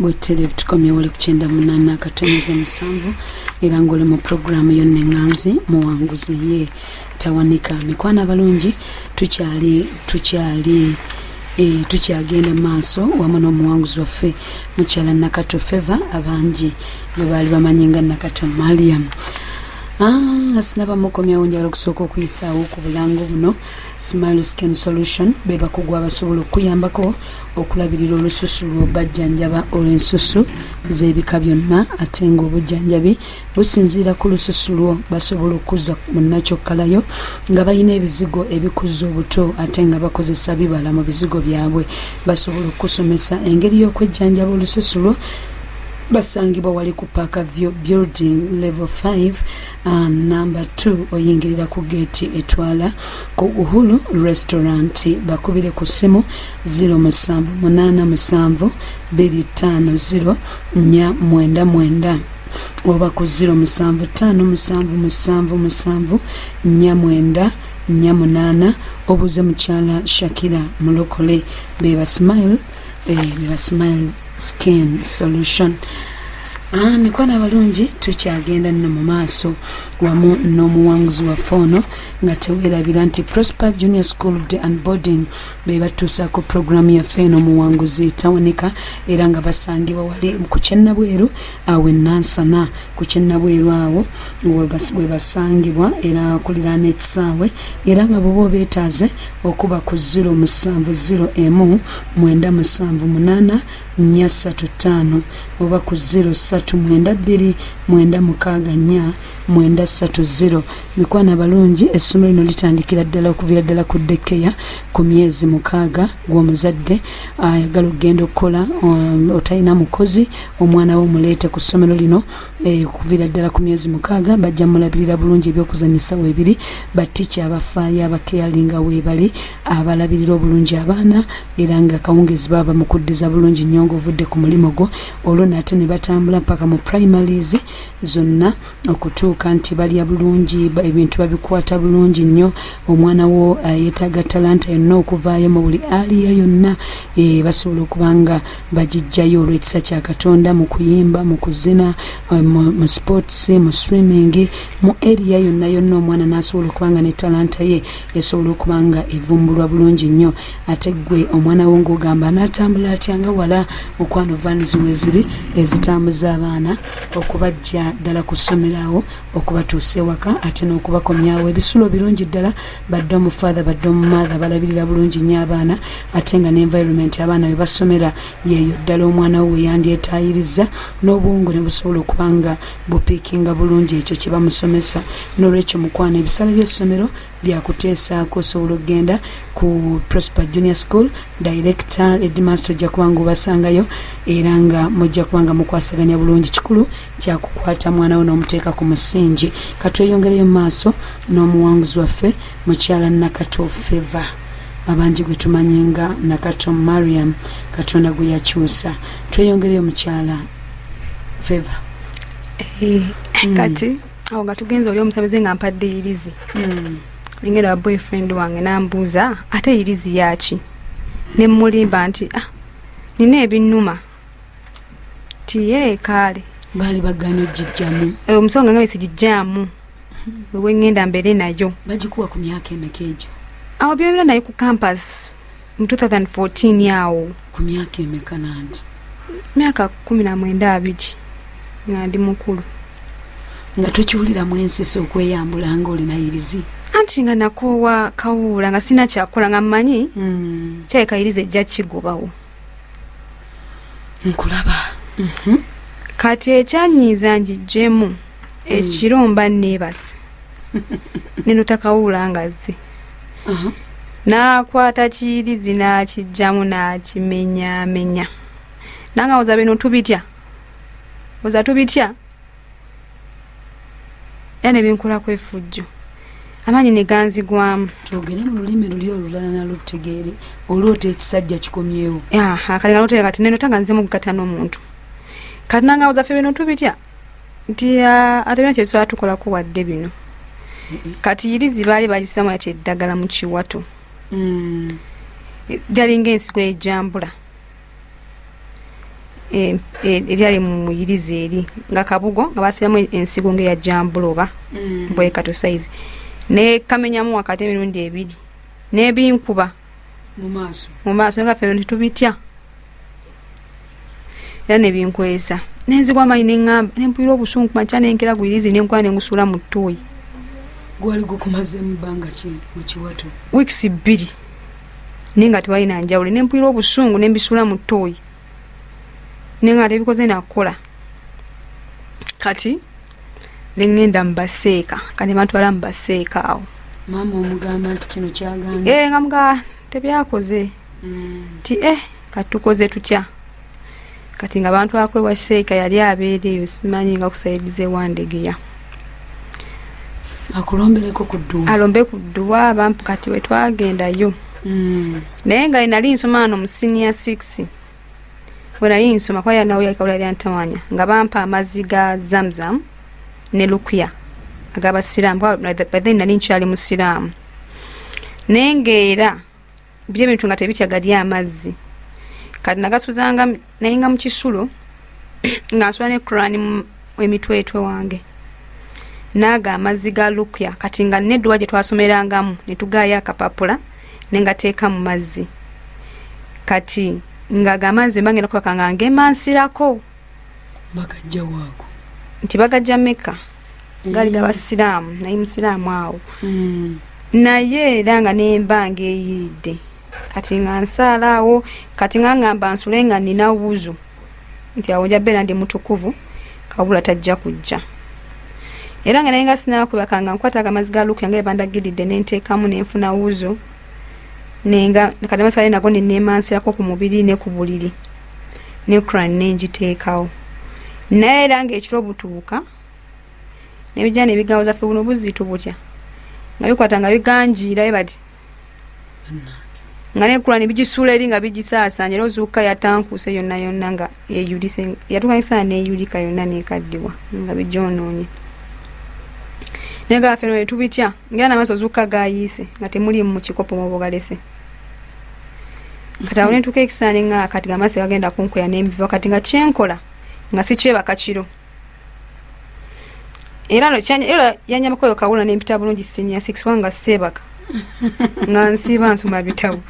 Bwetere tukomye wali ku 98.7 era ng'oli mu puroguramu yonna eŋŋanzi muwanguzi ye tawanika. Mikwano abalungi, tukyali tukyali tukyagenda maaso wamu n'omuwanguzi waffe mukyala Nakato Favour, abangi gwe baali bamanyi nga Nakato Mariam. Nga sinaba mukomyawo, njagala okusooka okuyisaawo ku bulango buno. Smile Skin Solution be bakugu abasobola okukuyambako okulabirira olususu lwo. Bajjanjaba olw'ensusu z'ebika byonna, ate ng'obujjanjabi businziira ku lususu lwo. Basobola okuzza mu nakyokkalayo nga balina ebizigo ebikuzza obuto, ate nga bakozesa bibala mu bizigo byabwe. Basobola okusomesa engeri y'okwejjanjaba olususu lwo. Basangibwa wali ku Park View Building, level 5, number 2, oyingirira ku geeti etwala ku Uhuru Restaurant. Bakubire ku ssimu 0787 250 499 oba ku 0757 77 4948, obuuze mukyala Shakira Mulokole. Beba Smile, beba Smile Skin Solution. Mikwano abalungi, tukyagenda nno mu maaso wamu n'omuwanguzi waffe ono, nga teweerabira nti Prosper Junior School Day and Boarding be batuusaako puroguramu yaffe eno omuwanguzi tawanika, era nga basangibwa wali ku Kyennabweru awo enansana. Ku Kyennabweru awo we basangibwa, era kuliraana ekisaawe, era nga bwoba obeetaaze okuba ku 0701 978 435 oba ku 0392 964 930. Mikwano abalungi, essomero lino litandikira ddala okuviira ddala ku daycare ku myezi 6. Gw'omuzadde ayagala okugenda okukola, otalina mukozi, omwana wo omuleete ku ssomero lino okuviira ddala ku myezi 6. Bajja mulabirira bulungi, ebyokuzanyisa weebiri, batica abafaayo abakeyalinga weebali, abalabirira obulungi abaana, era nga akawungezi baba bamukuddiza bulungi nnyo ng'ovudde ku mulimu gwo. Olwo nate ne batambula mpaka mu primaries zonna okutuuka nti balya bulungi, ebintu babikwata bulungi nnyo. Omwana wo yeetaaga talanta yonna okuvaayo mu buli area yonna, basobola okuba nga bagijjayo olw'ekisa kya Katonda, mu kuyimba, mu kuzina, mu sports, mu swimming, mu area yonna yonna, omwana n'asobola okuba nga ne talanta ye esobola okuba nga evumbulwa bulungi nnyo. Ate gwe omwana wo ng'ogamba anaatambula atya nga wala? Mukwano, vans weeziri ezitambuza abaana okubajja ddala ku ssomero awo okubatuusa ewaka ate n'okubakomyawo. Ebisulo birungi ddala, badde omufather, badde omumatha, balabirira bulungi nnyo abaana, ate nga n'environment abaana we basomera yeeyo ddala omwana wo we yandyetaayiriza n'obwongo ne busobola okuba nga bupiikinga bulungi ekyo kye bamusomesa. N'olwekyo mukwano, ebisale by'essomero byakuteesaako. Osobola okugenda ku Prosper Junior School, director, headmaster ojja kuba nga obasangayo, era nga mujja kuba nga mukwasaganya bulungi. Kikulu kyakukwata mwana wo n'omuteeka ku musingi. Katweyongereyo mu maaso n'omuwanguzi waffe mukyala Nakato Favour, abangi gwe tumanyi nga Nakato Mariam, Katonda gwe yakyusa. Tweyongereyo, mukyala Favour. Kati awo nga tugenza, oli omusamize nga mpadde yirizi, engenda wa boyfriend wange, nambuuza, "Ate yirizi yaki?" Nemulimba nti, "Ah, nina ebinnuma." Ti ye kaale. Baali baganya ogijjamu? Omusonga nga sigijjaamu, wewengenda mbeere nayo. Bagikuwa ku myaka emeka egyo? Awo byebira naye ku campus mu 2014 awo. Ku myaka emeka nanti? Myaka 19, 20, nga ndi mukulu. Nga tokiwuliramu ensisi okweyambula nga olina yirizi? Anti nga nakoowa kawuula, nga sina kyakola, nga mmanyi kyaleka yirizi ejja kigobawo. Nkulaba. Kati ekyanyiiza, njijjemu ekiro mba neebase, nenota kawuula nga zze, n'akwata kiyirizi n'akijjamu n'akimenyaamenya, nanga oza bino tubitya, oza tubitya, era nebinkolako efujjo, amaanyi ne ganzigwamu. Twogere mu lulimi luli olulala nalutegeere. Olwota ekisajja kikomyewo? Aha, kati nga kati nenota nga nzemu kugatta n'omuntu. Kati nanga oza ffe bino tubitya, nti, "Ah, ate bina kyetusobola tukolako wadde bino." Kati yirizi baali bagisamu ati eddagala mu kiwato, lyalinga ensigo ejambula. Eryali mu muyirizi eri nga kabugo nga basibyamu ensigo ng'eya jambuloba bwe kato size, ne kamenyamu wakati emirundi ebiri n'ebinkuba mu maaso. Mu maaso, nga ffe tetubitya, era nebinkwesa, nenzigwa amaanyi, neŋŋamba, nempulira obusungu kumakya, nenkera guyirizi, nenkola, nengusuula mu ttooyi. Gwali gukumazeemu bbanga ki mu kiwato? Weeks 2, naye nga tewalina njawulo. Nempulira obusungu, nembisuula mu ttooyi, nenga tebikoze nakukola. Kati neŋŋenda mu baseeka, kati bantwala mu baseeka awo. Maama omugamba nti kino kyagamba? Eh, nga muga tebyakoze. Ti kati tukoze tutya? Kati nga bantwalako ewa seeka, yali abeera eyo, simanyi nga kusaidiza ewandegeya. Akulombereko ku dduwa. Alombe ku dduwa bampu. Kati bwe twagendayo, naye nga nali nsoma wano mu senior six, bwe nali nsoma kuba nawe yakawula lyantawanya, nga bampa amazzi ga Zamzam ne lukya ag'abasiraamu, kuba by then nali nkyali musiraamu, naye ngaera biri ebintu nga tebitya gali amazzi. Kati nagasuzanga naye nga mu kisulo nga nsula ne Kurani mu emitwetwe wange, naaga amazzi ga lukya. Kati nga nedduwa gye twasomerangamu, ne tugaayo akapapula nengateeka mu mazzi. Kati nga ga amazzi mba ngenda kubaka nga ngemansirako. Bagajja waago? Nti bagajja Meka, gaali gabasiraamu, naye musiraamu awo. Naye era nga nemba ngaeyiridde, kati nga nsaala awo. Kati nga ngamba nsule nga nina wuzu, nti awo nja beera ndi mutukuvu, kawula tajja kujja. Era nga naye nga sinakwebaka, nga nkwata amazzi ga lukya nga bandagiridde, nenteekamu, nenfuna wuzu, nenga kati amazzi nago nenemansirako ku mubiri ne ku buliri, ne Quran nenjiteekawo. Naye era ngaekiro butuuka, nebijja nebigambo zaffe, buno buzito butya, nga bikwata nga biganjiirayo bati, nga ne Quran bigisuula eri, nga bigisaasaanya, era ozuuka yatankuuse yonna yonna, nga eyulise, yatuuka nekisaana neyulika yonna nekaddiwa, nga bijonoonye. Naye gaffe no netubitya, ngera namaaso ozuuka gayiise nga temulimu mu kikopo mwoba ogalese. Kati awo nentuuka ekisaana, neŋŋaa kati gamaaso gagenda kunkoya, nembiva. Kati nga kyenkola nga sikyebaka kiro, era no era yanyambako oyo kawula, nempita bulungi senior six, kubanga seebaka, nga nsiiba nsoma bitabo,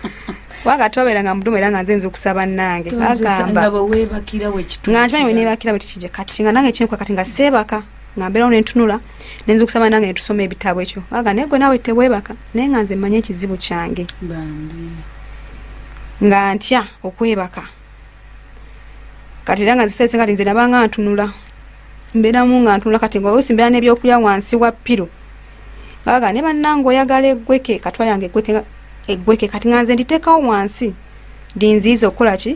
kubanga twabeeranga mudumu, era nga nze nza okusaba nange bagamba nga bweweebakira wekituukira. Nga nkimanyi weneebakira bwe tikijja. Kati nga nange kyenkola, kati nga seebaka, nga mbeerawo nentunula, nenza okusaba nange, netusoma ebitabo ekyo. Aga naye gwe naawe teweebaka, naye nga nze mmanyi ekizibu kyange. Bambi. Nga ntya okwebaka. Kati era nga nzisese, kati nze nabanga ntunula, mbeeramu nga ntunula. Kati nga oluusi mbeera n'ebyokulya wansi wa pillow, ngaga ne bannange oyagala eggweke, katwalyange eggweke, eggweke. Kati nga nze nditeekawo wansi, linziyiza okukola ki?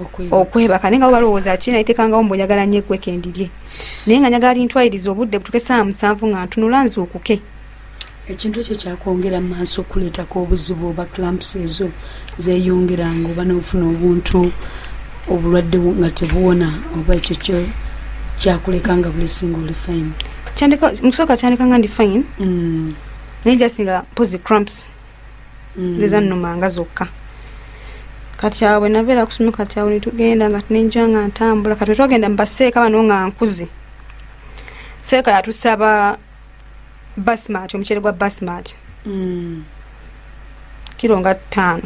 Okwebaka. Okwebaka. Naye nga bo balowooza ki? Naliteekangawo mbu njagala nnyo eggweke ndirye, naye nga njagala lintwaliriza obudde butuke 7:00 nga ntunula nzuukuke. Ekintu ekyo kyakwongera mu maaso okuleetako obuzibu, oba cramps ezo zeeyongeranga, oba nofuna obuntu obulwadde nga tebuwona, oba ekyo kyo kyakuleka nga bulesi nga oli fine? Kyandika mukusooka kyandika nga ndi fine, naye just nga mpozi cramps ze zannumanga zokka. Kati awo bwe naveera kusoma, kati awo netugenda nga nenja nga ntambula. Kati wetwagenda mu baseeka bano nga nkuze, seeka yatusaba basmati, omuceere gwa basmati, kiro nga 5,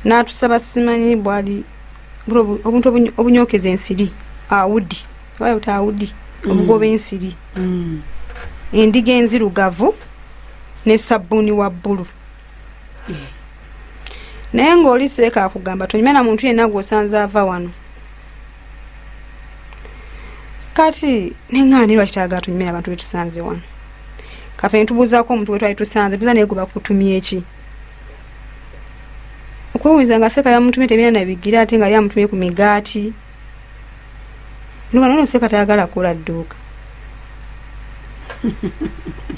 n'atusaba simanyi bwali obuntu obunyokeza ensiri, awudi oba buta awudi, obugoba ensiri, endiga enzirugavu ne sabbuuni wa bbulu. Naye ng'oli seeka akugamba tonyumya na muntu yenna gw'osanze ava wano. Kati neŋŋaani lwaki tayagala tunyumye n'abantu betusanze wano? Kafe netubuuzaako omuntu gwe twali tusanze, tubuuza naye gwe bakutumye eki? Okwewuuza nga seeka yamutumye tebirina nabigira, ate nga yamutumye ku migaati. Nga nono seeka tayagala kukola dduuka,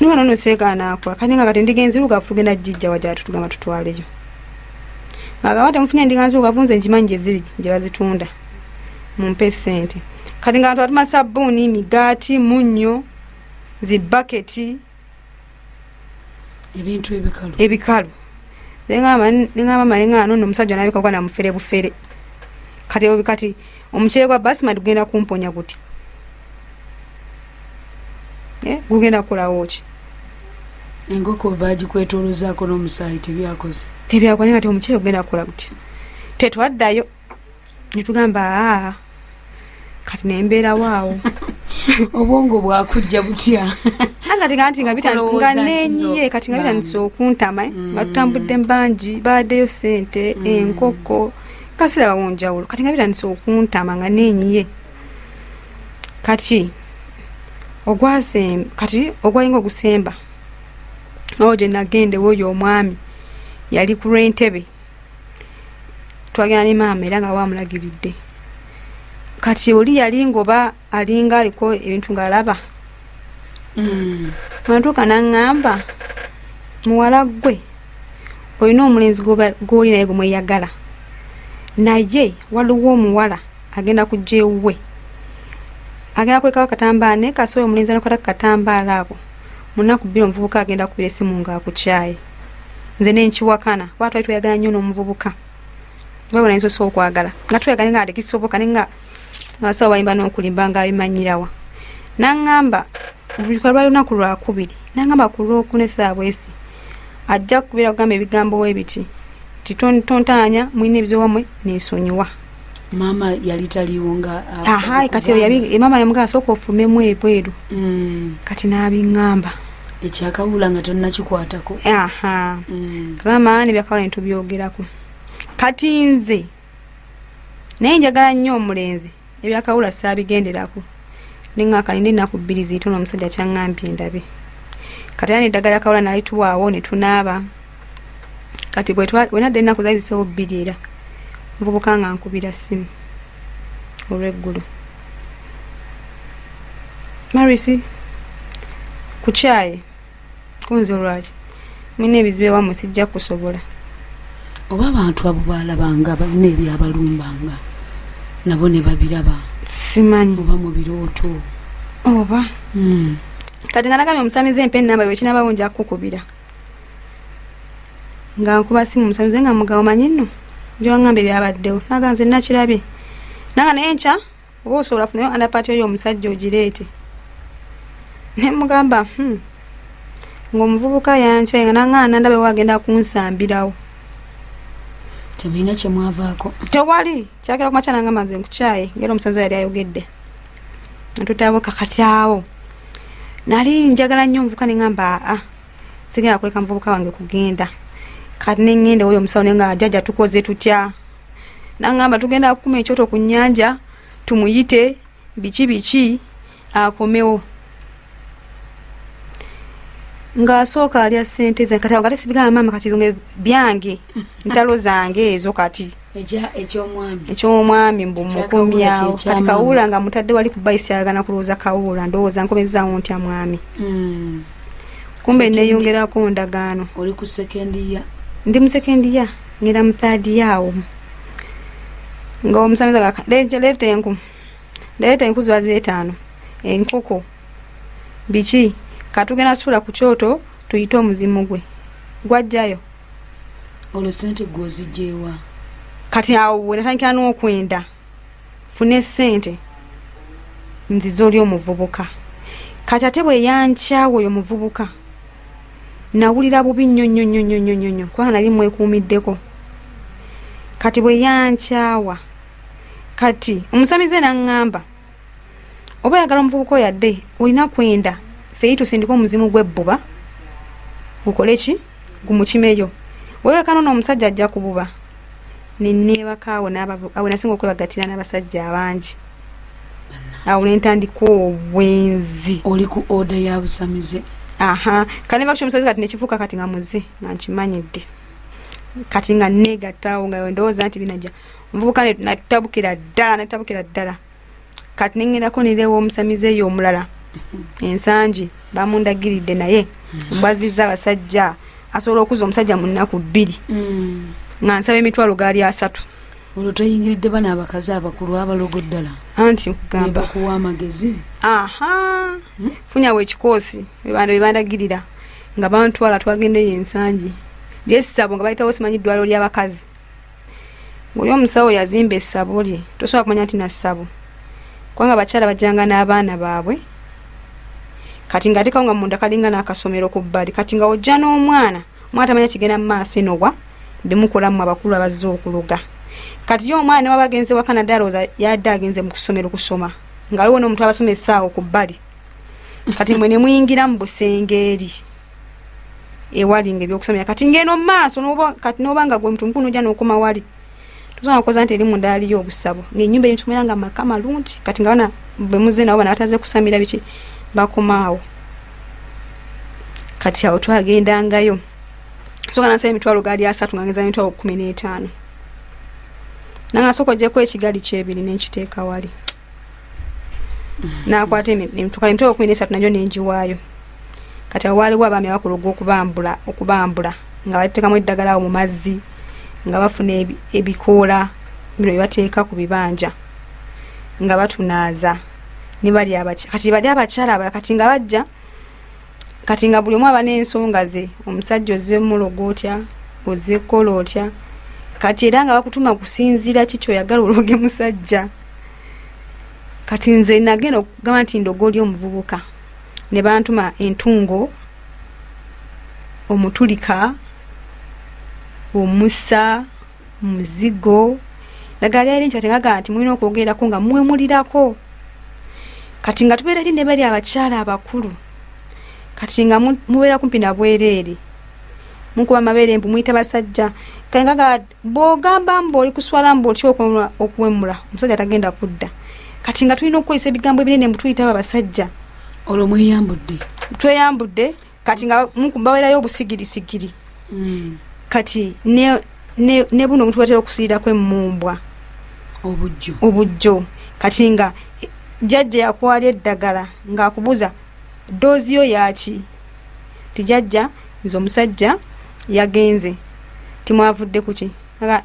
nga nono seeka anaakola. Kati nga kati endiga enzirugavu tugenda gijja wajja tutugamba tutwaleyo, ng'agamba temufunye endiga nzirugavu, nze nkimanyi gye ziri gye bazitunda, mumpe sente. Kati nga twatuma sabbuuni, migaati, munnyo, zibaketi. Ebintu ebikalu. Ebikalu. Neŋamba maneŋa nono omusajja onabika gwa namufere bufere. Kati kati omuceere gwa basmati gugenda kumponya guti? Gugenda kukolawo ki? Enkoko bagikwetolozaako n'omusaayi, tebyakoze. Tebyakola. Naye kati omuceere gugenda kukola gutya? Tetwaddayo, netugamba aa, kati nembeerawo awo. Obwongo bwakujja butya? Kati nga nti nga Okulowooza nga nti nenyiye no, kati nga bambi. bitandise okuntama, nga tutambudde mbangi, baaddeyo sente, enkoko, kasirabawo njawulo. Kati nga bitandise okuntama, nga nenyiye. Kati kati ogwalinga ogusemba awo gye nagenda ewoyo omwami yali ku lw'entebe, twagenda ne maama era nga wamulagiridde. Kati oli yali ngoba alinga aliko ebintu ng'alaba. Bwenatuuka naŋŋamba, muwala ggwe olina omulenzi gw'oli naye gwemweyagala, naye waliwo omuwala agenda kujja ewuwe, agenda kulekawo akatambaala, naye kasobola omulenzi anakwata ku katambaala ako mu nnaku 2, omuvubuka agenda kubira essimu ng'akukyaye. Nze nenkiwakana kuba twali tweyagala nnyo n'omuvubuka, wabula nsoose okwagala nga tweyagala nga tekisoboka, naye nga abasawo bayimba n'okulimba ng'abimanyirawa. Naŋŋamba lwali lunaku lwakubiri, naŋŋamba ku lwokuna essaawa bwesi ajja kukubira kugamba ebigambo we biti nti tontaanya, mulina ebizibu wammwe, nensonyiwa. Maama yali taliiwo nga Aha, kati oyo maama yamugamba sooka ofulumemu ebweru. Kati n'abiŋŋamba. Ekyakawula nga tonnakikwatako. Aha. Maama nebyakawula netubyogerako. Kati nze naye njagala nnyo omulenzi, ebyakawula saabigenderako, neŋŋamba kalinde ennaku 2 ziyite, n'omusajja kyaŋŋambye ndabe. Kati era neddagala lyakawula nalituwaawo ne tunaaba. Kati bwe nadda ennaku zaali ziseewo 2, era nvubuka nga nkubira ssimu olw'eggulo, Marisi, kukyaye kunze olwaki mulina ebizibu ewammwe, sijja kusobola. Oba abantu abo baalabanga balina ebyabalumbanga nabo ne babiraba? Simanyi. Oba mu birooto. Oba. Kati nga nagambye omusamize empa enamba, bwe kinabawo nja kukukubira. Nga nkuba simu omusamize nga mugabo, manyi nno gyoŋŋamba ebyabaddewo, naga nze nakirabye nanga, naye nkya oba osobola funayo underpant oyo omusajja ogireete. Nemugamba, ng'omuvubuka yankyaye nga naŋŋaana ndabe wagenda kunsambirawo. Temulina kyemwavaako? Tewali kyakera kumakya nangamba nze nkukyaye, ngera omusanze yali ayogedde ntutabuka. Kati awo nali njagala nnyo omuvubuka, neŋŋamba aa, sigenda kuleka muvubuka wange kugenda. Kati neŋŋenda oyo omusawo naye nga jjajja tukoze tutya? Naŋŋamba tugenda kukuma ekyoto ku nnyanja, tumuyite biki biki akomewo, ng'asooka alya ssente ze. Kati awo nga tesibigamba maama, kati byonge byange, ntalo zange ezo kati. Ekyomwami. Ekyomwami mbu Ekyakawuula. mukomyawo. Kye Kati kyamaama. kawuula nga mutadde wali ku bayisi, ayagana kulowooza kawuula, ndowooza nkomezaawo ntya mwami. Kumbe neyongerako ndagaano. Oli ku second year? Ndi mu second year, ngenda mu third year awo nga omusamize leeta enku, leeta enku ziba zeetaano, enkoko, biki, katugenda suula ku kyoto tuyite omuzimu gwe gwajjayo. Olwo sente gwozijjeewa? Kati awo we natandikira n'okwenda fune sente nzize oli omuvubuka. Kati ate bwe yankyawa oyo muvubuka, nawulira bubi nnyo nnyo nnyo nnyo nnyo nnyo nnyo, kubanga nali mwekuumiddeko. Kati bwe yankyawa, kati omusamize naŋŋamba oba oyagala omuvubuka oyo adde, olina kwenda feyi tusindike omuzimu gw'ebbuba gukole ki, gumukimeyo, welekano n'omusajja ajja kububa. Neneebaka awo awo nasinga okwebagatira n'abasajja abangi, awo nentandika obwenzi. Oli ku order ya busamize. Aha, kaneva kyomusazi kati nekifuuka kati nga muze nga nkimanyidde, kati nga negattaawo nga ndowooza nti binajja omuvubuka natabukira ddala, natabukira ddala. Kati nengendako nerewa omusamize eyo omulala ensangi bamundagiridde, naye mbwazizza abasajja, asobola okuza omusajja mu nnaku 2, nga nsaba emitwalo gaali 30. Olwo toyingiridde bano abakazi abakulu abalogo ddala? Anti nkugamba. Bakuwa amagezi. Aha, funyawo ekikoosi bebandagirira nga bantwala, twagendeyo ensangi lyesabo nga bayitawo simanyi ddwaliro ly'abakazi. Ng'oli omusawo yazimba essabo lye, tosobola kumanya nti nassabo, kubanga abakyala bajjanga n'abaana baabwe. Kati ng'ateekawo nga munda kalinga n'akasomero ku bbali. Kati nga ojja n'omwana, omwana tamanya kigenda mu maaso eno wa bimukolamu abakulu abazze okuloga. Kati ye omwana ne waba agenze waka nadde alowooza yadde agenze mu kusomero kusoma, nga waliwo n'omuntu abasomesa awo ku bbali. Kati mwe ne muyingira mu busenge eri ewali nga ebyokusomera. Kati ng'eno mu maaso kati n'oba nga gwe muntu mukulu n'ojja n'okoma wali, tosobola kukoza nti eri munda aliyo obusabo. Ng'ennyumba eri tusomera nga maka malungi. Kati nga bana bwe muzze nabo bano abataze kusamira biki bakoma awo. Kati awo twagendangayo. Nsooka nansaba emitwalo gaali 3 nga ngeza emitwalo 15. Nanga nsooka oggyeko ekigali ky'ebiri ne nkiteeka wali. N'akwata emitwalo 13 nagyo ne ngiwaayo. Kati awo waaliwo abaami abakola okubambula nga bateekamu eddagala awo mu mazzi, nga bafuna ebikoola bino bye bateeka ku bibanja nga batunaaza. Ne bali kati bali abakyala abalala kati nga bajja, kati nga buli omu aba n'ensonga ze. Omusajja ozze mulogo otya, ozze kukola otya. Kati era nga bakutuma kusinziira ki ky'oyagala ologe musajja. Kati nze nagenda okugamba nti ndogo oli omuvubuka, ne bantuma entungo, omutulika, omusa, muzigo. Ddagala lyali lingi kati ngagamba nti mulina okwogerako nga mwemulirako. Kati nga tubeera eri ne bali abakyala abakulu, kati nga mubeera kumpi na bwereere, mukuba amabeere mbu muyita basajja. Kati nga bw'ogamba mbu oli kuswala mbu otya okuwemula, omusajja tagenda kudda. Kati nga tulina okukozesa ebigambo ebinene mbu tuyita abo abasajja. Olwo mweyambudde? Tweyambudde. Kati nga babeerayo obusigirisigiri. Kati ne buno omuntu batera okusiirako emmumbwa. Obujjo. Obujjo. Kati nga jjajja yakwala eddagala ng'akubuuza ddoozi yo yaaki? Ti jjajja nze omusajja yagenze. Timwavudde ku ki? Aga,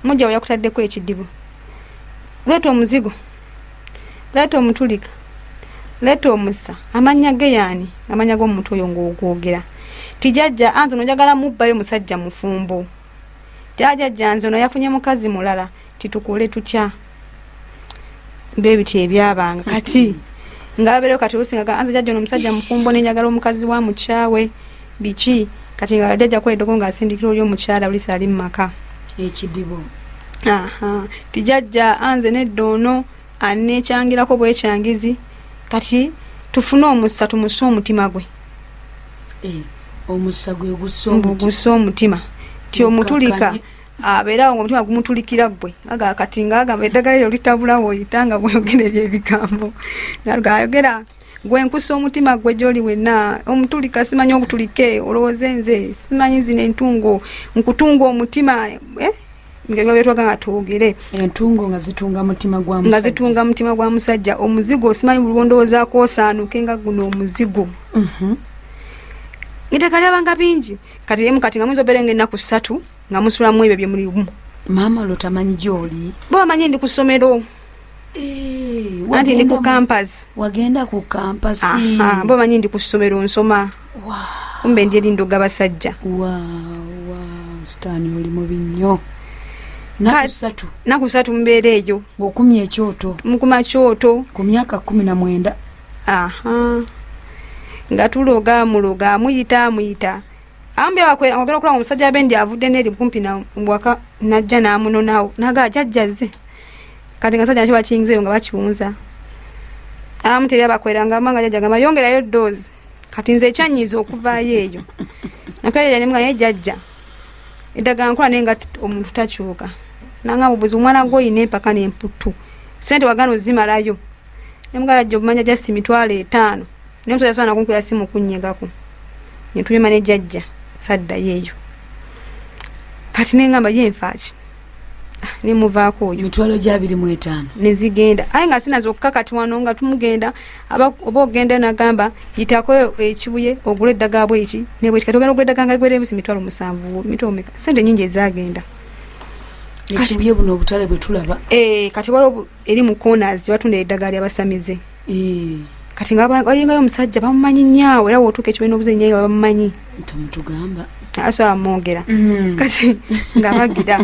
mujja we yakutaddeko ekidibo. Leeta omuzigo. Leeta omutulika. Leeta omusa. Amannya ge yaani? Amannya g'omuntu oyo ng'ogwogera. Ti jjajja anze ono njagala mubbayo musajja mufumbo. Ti jjajja nze ono yafunye mukazi mulala. Ti tukole tutya? Mbe biti ebyabanga. Kati nga babeerewo kati oluusi nga anze jjajja ono omusajja mufumbo ne njagala omukazi wa mukyawe. Biki? Kati nga jjajja akola eddogo ng'asindikira oli omukyala oluusi ali mu maka. Ekidibo. Aha. Ti jjajja anze nedda ono aneekyangirako bwekyangizi. Kati tufune omusa tumusse omutima gwe. Omusa gwe gussa Mbu omutima. gussa omutima. Ti omutulika, Mukkakkanye. abeerawo ng'omutima gumutulikira ggwe. Aga kati ng'agamba eddagala eryo litabulawo oyita nga bw'oyogera ebyo ebigambo. Nga ayogera gwe nkussa omutima gwe gy'oli wenna, omutulika simanyi ogutulike, olowooze nze simanyi zino entungo, nkutunga omutima, Nga bye twagala nga twogere. Entungo nga zitunga mutima gwa Nga musajja. zitunga mutima gwa musajja. Omuzigo simanyi buli lw'ondowoozaako osaanuke nga guno omuzigo. Eddagala lyabanga bingi. Kati emu kati nga muyinza obeera ng'ennaku 3 nga musulamu ebyo bye mulimu. Maama olwo tamanyi gy'oli? Bo bamanyi ndi ku ssomero. Anti ndi ku campus. Wagenda ku campus. Aha, bo bamanyi ndi ku ssomero nsoma. Wow. Kumbe ndi eri ndoga basajja. Wow, wow, Sitaani oli mubi nnyo. Nnaku ssatu. Nnaku ssatu mbeera eyo. Ng'okumya ekyoto. Mukuma kyoto. Ku myaka 19. Aha. Nga tuloga, muloga, muyita, muyita. Ambi abakwera, ogera okulaba omusajja abendi avudde n'eri kumpi na waka, n'ajja n'amunonawo. N'agamba, jjajja azze. Kati nga nsajja nakyo bakiyingizeeyo nga bakiwunza. Abamu tebyabakwera nga amanga jjajja agamba, yongerayo ddoozi. Kati nze ekyanyiiza okuvaayo eyo. Nakwera jjajja ne mugamba, naye jjajja, eddagala nkola naye nga omuntu takyuka. Nangamba obuzibu omwana gwe oyina empaka n'emputtu. Ssente wagaana ozimalayo. Ne mugamba jjajja obumanya just mitwalo 5. Naye omusajja asobola nakunkuya simu kunnyegako. Ne tunyuma ne jjajja, saddayo eyo. Kati ne ngamba ye nfa ki? Ne muvaako oyo. Emitwalo gya 25. Ne zigenda. Aye nga sina zokka kati wano nga tumugenda, oba ogenda n'agamba, yitako ekibuye, ogule eddagala bweki, ne bweki. Kati ogenda ogula eddagala nga ligwera ebusi mitwalo 7, mitwalo meka. Ssente nnyingi ezaagenda. Ekibuye buno obutale bwe tulaba. Kati waliwo eri mu corners batunda eddagala ly'abasamize. Kati nga walingayo omusajja bamumanyi nnyo era w'otuuka ekibiina obuze nnyo nga bamumanyi. Tomutugamba. Asobola mwogera. Kati nga bagira.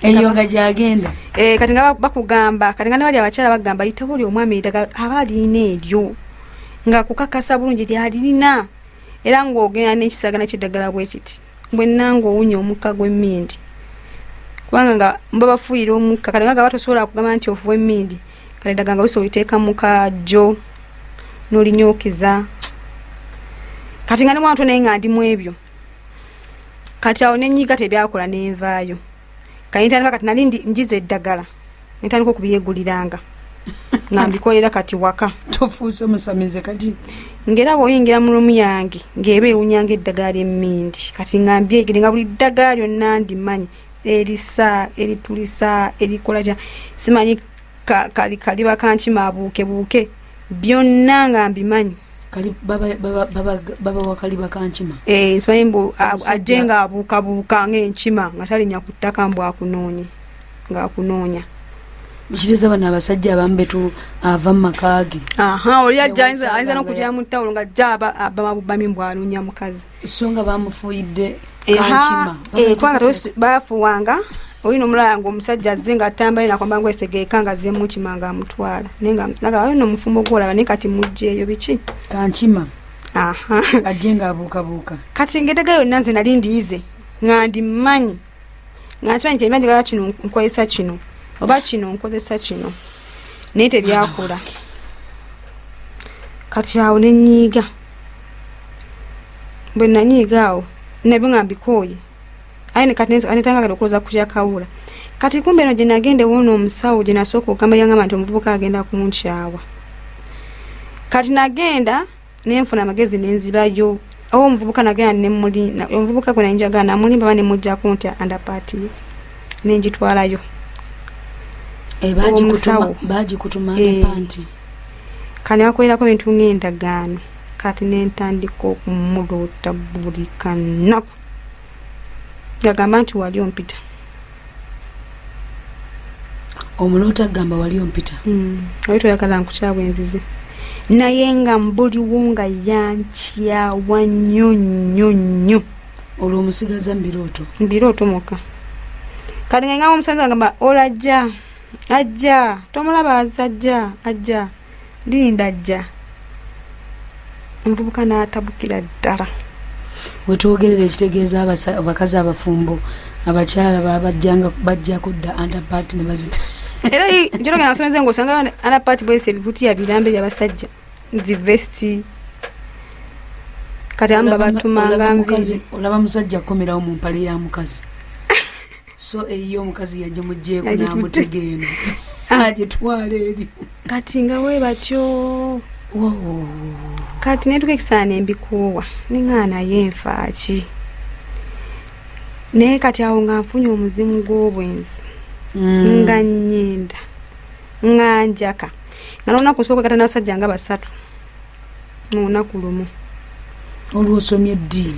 Eyo nga gyagenda. Kati nga bakugamba, kati nga ne bali abakyala bagamba yitawo oli omwami eddagala aba alina eryo. Nga kukakasa bulungi lyalirina. Era ng'ogenda n'ekisagana ky'eddagala bwe kiti. Bwe nnanga owunya omukka gw'emmindi. Kubanga nga babafuuyira omukka, kati nga batosobola kugamba nti ofuwa emmindi. Kale eddagala nga oluusi oliteeka mu kajjo n'olinyookiza. Kati nga ne mwantu naye nga ndi mu ebyo. Kati awo ne nnyiga tebyakola ne nvaayo. Kati ntandika kati nali njize eddagala. Ne ntandika okubyeguliranga. Nga mbikolera kati waka. Tofuuse musamize kati. Ng'era bw'oyingira mu ruumu yange ng'eba ewunyanga eddagala ly'emmindi. Kati nga mbyegere nga buli ddagala lyonna ndimanyi. Erisa, eritulisa, erikola kya simanyi kaliba kankima abuukebuuke. Byonna nga mbimanyi. Kali baba wakaliba kankima. Simanyi mbu ajje nga abuukabuuka ng'enkima nga talinnya ku ttaka mbu akunoonye, ng'akunoonya. Kitegeeza bano abasajja abamu betu ava mu maka ge. Aha, oli ajja ayinza n'okujja mu ttawulo ng'ajja aba bubami mbu anoonya mukazi. So nga bamufuuyidde kankima. Kubanga baafuwanga, oli n'omulala ng'omusajja azze ng'atambala nakwamba ng'wesegeeka ng'azze mu nkima ng'amutwala. Naye nga oli n'omufumbo gw'olaba naye kati muggyeeyo biki? Kankima. Aha. Ajje ng'abuukabuuka. Kati ng'eddagala yonna nze nali ndiyize nga ndimmanyi. Nga nkimanyi nti eddagala kino nkozesa kino. Oba kino nkozesa kino. Naye tebyakola. Kati awo ne nnyiiga. Bwe nanyiiga awo nabyo nga mbikooye. Aye kati netanga kati okulowooza ku kya Kawuula. Kati kumbe eno gye nagenda ewoono omusawo gye nasooka okugamba yangamba nti omuvubuka agenda kunkyawa. Kati nagenda ne nfuna amagezi ne nzibayo. Awo omuvubuka nagenda ne muli, omuvubuka gwe nali njagala namulimba oba ne muggyako ntya underpart ye. Ne ngitwalayo. Baagikutuma underpant. Kati ne bakolerako ebintu ng'endagaano. Kati ne ntandika okumuloota buli kanaku. Yagamba nti wali ompita. Omuloota agamba wali ompita. Wali toyagala nkukyawe nzize. Naye nga mbuliwo nga yankyawa nnyo nnyo nnyo. Olwo omusigaza mu birooto? Mu birooto mwokka. Kati nga ngamba omusajja agamba olajja, ajja, tomulaba azze ajja, ajja, linda ajja. Omuvubuka n'atabukira ddala. Wetwogerera ekitegeeza abakazi abafumbo abakyala babajjanga bajja kudda underpart ne bazita. Era njologera nasomeza ng'osanga underpart bwese ebikutiya birambe by'abasajja, zi vesti. Kati abamu babatumanga nviiri. Olaba musajja akomerawo mu mpale ya mukazi. So eyo omukazi yagimuggyeko n'amutega eno. Agitwala eri. Kati nga we batyo. Kati ne tuka ekisaana embikuuwa, ne ŋŋaana naye nfa ki? Naye kati awo nga nfunye omuzimu gw'obwenzi. Nga nnyenda, nga njaka. Nga n'olunaku nsooka okwegatta n'abasajja nga basatu mu lunaku lumu. Olwo osomye ddi?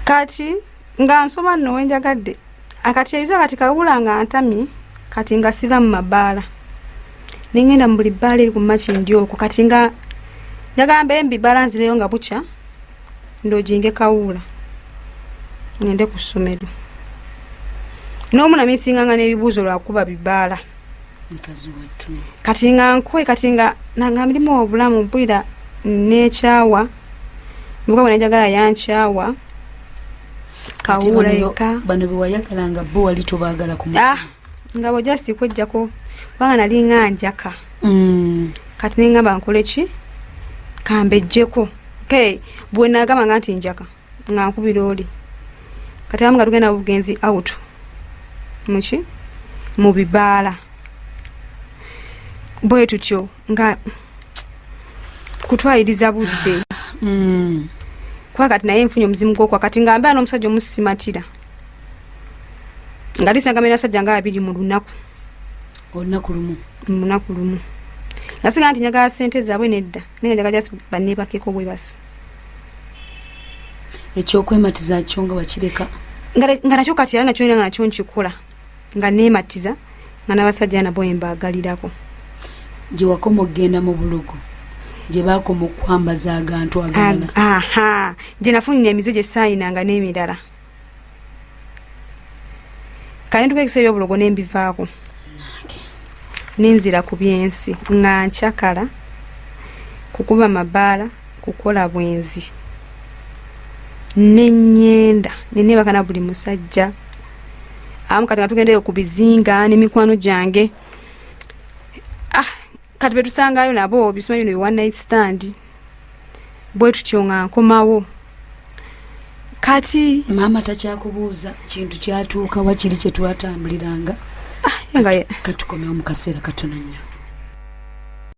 Kati nga nsoma nno we njagadde. Kati ebiseera kati Kawuula nga ntamye, kati nga siva mu mabaala. Ne ŋŋenda mu buli bbaala eri ku Makindye okwo. Kati nga njagala mbeere mu bibaala nzireyo nga bukya, ndojinge Kawuula. Ngende ku ssomero. N'omu namisinganga n'ebibuuzo lwakuba bibaala. Mukazi wattu. Kati nga nkwe, kati nga nanga mirimu obulamu mpulira neekyawa. Muvubuka gwe njagala yankyawa. Kawuula yekka. Bano be wayagalanga bo wali tobaagala ku mutima. Nga bw'ojja sikweggyako kubanga nali nga njaka. Kati ne ŋŋamba nkole ki? Kambejjeko. Bwe nagamba nga nti njaka nga nkubira oli. Kati abamu nga tugenda bugenzi out. Muki? Mu bibaala. Bwe tutyo nga kutwaliriza budde. Kuba kati naye nfunye omuzimu gw'okwa kati nga mbeera n'omusajja omusimatira. Nga lisanga n'abasajja nga babiri mu lunaku. Olunaku lumu? Mu lunaku lumu. Nga singa nti njagala ssente zaabwe nedda, naye nga njagala just banneebakeko bwe basi. Ekyokwematiza kyo nga wakireka? Nga nakyo kati era nakyo nga nakyo nkikola. Nga neematiza, nga n'abasajja nabo mbaagalirako. Gye wakoma okugenda mu bulogo, gye baakoma okwambaza agantu agalala. Aha, gye nafunira emize gye saayinanga n'emirala. Kale ntuka ekiseera ebyobulogo ne mbivaako, nenzira ku byensi nga nkyakala kukuba mabaala, kukola bwenzi, nenyenda neneebaka na buli musajja. Abamu kati nga tugendeyo ku bizinga n'emikwano gyange, kati betusangayo nabo bisoma bino bi one night stand, bwe tutyo nga nkomawo. Kati maama takyakubuuza kintu kyatuuka wakiri kye twatambuliranga. Nga Katukomewo mu kaseera katono nnyo.